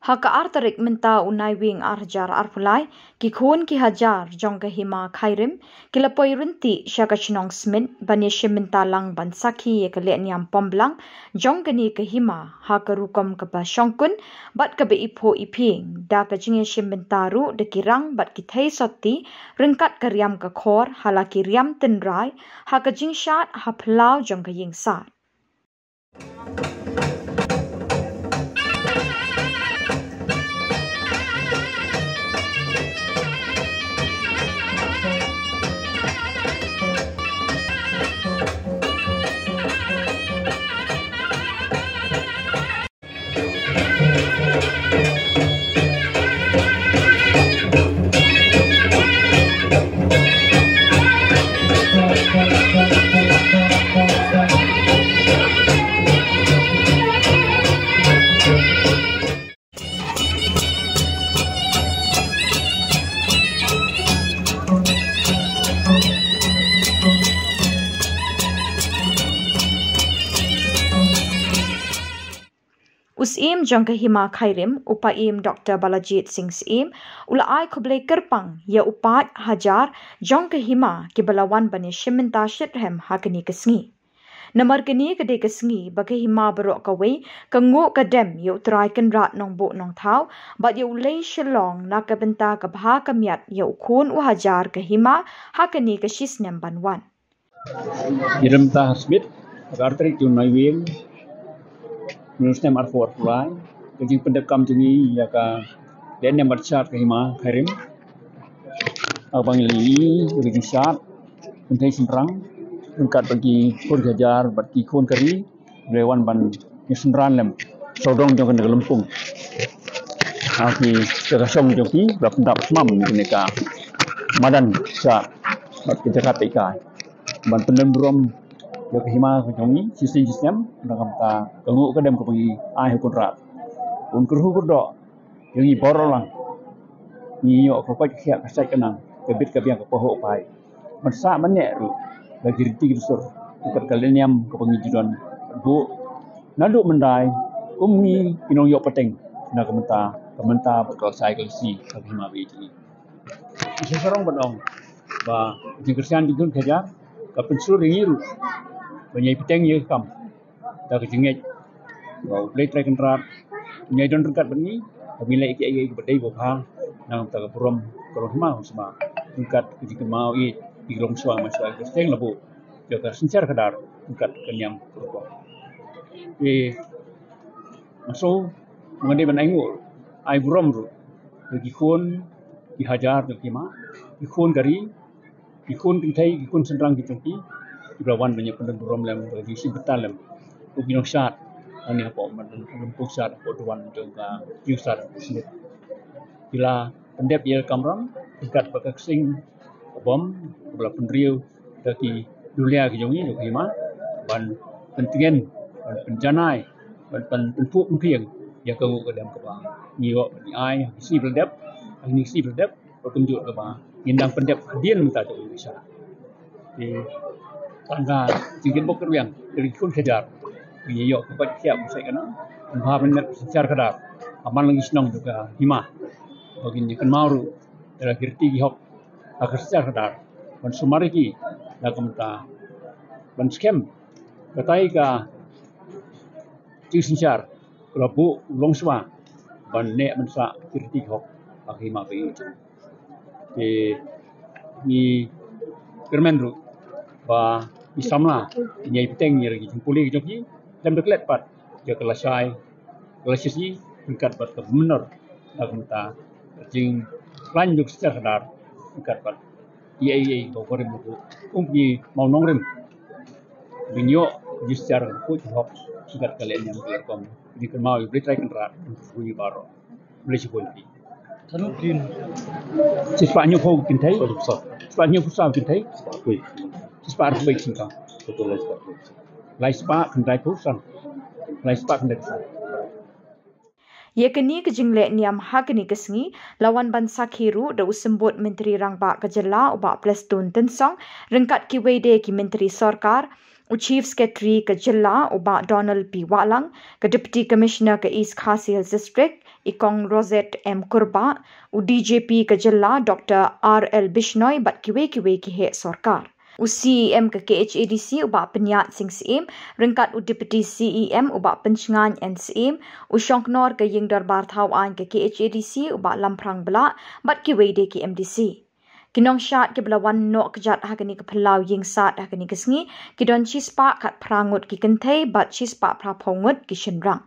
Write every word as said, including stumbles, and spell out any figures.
Ha ka ar tarik mynta u Naiwieng ar hajar arphew lai, ki khun ki hajar jong ka Hima Khyrim ki la poi ryntih sha ka shnong Smit ban ïashim bynta lang ban sakhi ïa ka lehniam pom blang jong kane ka hima ha ka rukom kaba shongkun bad kaba iphuh iphieng, da ka jingïashim bynta ruh da ki rang bad ki thei sotti ryngkat ka riam ka khor ha la ki riam tynrai ha ka jingshad ha phyllaw jong ka ïing sad. U Syiem jong ka Hima Khyrim, u Paiem Doktor Balajied Singh Syiem, u la ai khublei kyrpang ïa u paid hajar jong ka hima kiba la wan ban ïashim bynta shitrhem ha kane ka sngi. Namar kane ka dei ka sngi ba ka hima baroh kawei ka nguh ka dem ïa u Trai Kynrad Nongbuh Nongthaw bad ïa u Lei Shillong na ka bynta ka bha ka miat ïa u khun u hajar ka hima ha kane ka shisnem ban wan. Ïa ka bynta ha Smit, ha ka ar tarik jong u Naiwieng, u snem arphew arphew lai, ka jingpyndep kam jong ngi ïa ka lehniam ban shad ka Hima Khyrim. Haba ngi la ïohi ïa ka jingshad kynthei shynrang ryngkat bad ki khun ki hajar bad ki khun ka ri, ki la wan ban ïasynran lem sawdong jong kane ka lympung. Ha ki jaka shong jong ki ba pyndap smam kane ka madan shad bad ki jaka tei kai ban pyndon burom ïa ka hima ka jong ngi shisien shisnem na ka bynta ka nguh ka dem kaba ngi ai ha u Kynrad. Un kyrhu kyrdoh ïa ngi baroh lang. Ngi ïoh ka koit ka khiah ka sait ka nang, ka bit ka biang ka pahuh paid. Ban sah ban neh ruh da ki riti ki dustur, ryngkat ka lehniam kaba ngi ju don buh naduh myndai kum ngi ki nongïoh pateng na ka bynta ka mynta bad ka lashai ka lashni ka hima ba ïeit jong ngi. Ngi sngewsarong ban ong ba ka jingkyrshan jong ki khun ki hajar ka pynshlur ïa ngi ruh ban ïai bteng ïa ka kam da ka jingngeit ba U Blei Trai Kynrad un ïai don ryngkat bad ngi, ba ngin leh ïa kiei kiei kiba dei ba bha na ka bynta ka burom ka longhima longsma, ryngkat ka jingkynmaw ïa ki longshuwa manshuwa ka seng la buh ïa ka synshar khadar ryngkat ka niam ka rukom. Te nga sngew nga dei ban ai nguh ai burom ruh ïa ki khun ki hajar jong ka hima, ki khun ka ri, ki khun kynthei, ki khun shynrang ki jong ki, kiba la wan ban ïa pyndon burom lem, ban ïa shim bynta lem kum ki nongshad hangne hapoh madan lympung shad hapoh duwan jong ka ïing shad Smit. Ki la pyndep ïa ka kamram ryngkat bad ka ksing ka bom kaba la pynriew da ki dulia ki jong ngi jong ka hima ban pyntngen, ban pynjanai, ban pyn- pynphuh pynphieng ïa ka nguh ka dem kaba ngi ïoh ban ai ha ki sngi ba la dep, ha kine ki sngi ba la dep. Ba kumjuh kaba ngin dang pyndep hadien mynta ka u Isha. Te tang ka jingkitbok kyrwiang ïa ki khun ki hajar, ngi ïoh ka koit ka khiah ka sait ka nang, ban bha ban miat ka synshar khadar ha man la ki shnong jong ka hima, ba ngin ïa kynmaw ruh ïa la ki riti ki hok ha ka synshar khadar, ban sumar ïa ki na ka bynta ban skhem katai ka jingsynshar ka la buh u longshuwa ban neh ban sah ki riti ki hok ha ka hima ba ïeit jong ngi. Te ngi kyrmen ruh ba ki samla kin ïai bteng ïa ki jingpule ki jong ki, lem da klet pat ïa ka lashai ka lashai ryngkat bad ka bymnor na ka bynta ka jingkhlaiñ jong ka synshar khadar ryngkat bad ïa ïa ïa ba warim ba buh kum ki mawnongrim. Ba ngin ïoh ka jingshar ka khuid ka hok ryngkat ka lehniam ka lehkom. Ngi kynmaw ïa U Blei Trai Kynrad un kyrkhu ïa ngi baroh. Khublei shibun ïa phi. Shispah hynñiewphew kynthei. Shispah hynñiewphew saw kynthei. Shispah arphew wei ki shynrang. Lai spah khyndaiphew san. Lai spah khyndaiphew san. Ïa kane ka jingleh niam ha kane ka sngi la wan ban sakhi ruh da u Symbud Myntri Rangbah ka jylla u Bah Prestone Tynsong, ryngkat kiwei de ki myntri sorkar, U Chief Secretary ka Jylla, u Bah Donald P Wahlang, ka Deputy Commissioner ka East Khasi Hills District, i Kong Rosette M Kurbah, u D G P ka Jylla, Dr R L Bishnoi, bad kiwei kiwei ki heh sorkar. U C E M ka K H A D C, u Bah Pyniaid Singh Syiem, ryngkat u Deputy C E M, u Bah Pynshngaiñ N Syiem, u Shongknor ka Ïing Dorbar Thaw Aiñ ka K H A D C, u Bah Lamphrang Blah, bad kiwei de ki M D C. Ki nongshad kiba la wan noh kjat ha kane ka phyllaw ïing sad ha kane ka sngi ki don shispah khatphra ngut ki kynthei bad shispah phraphew ngut ki shynrang.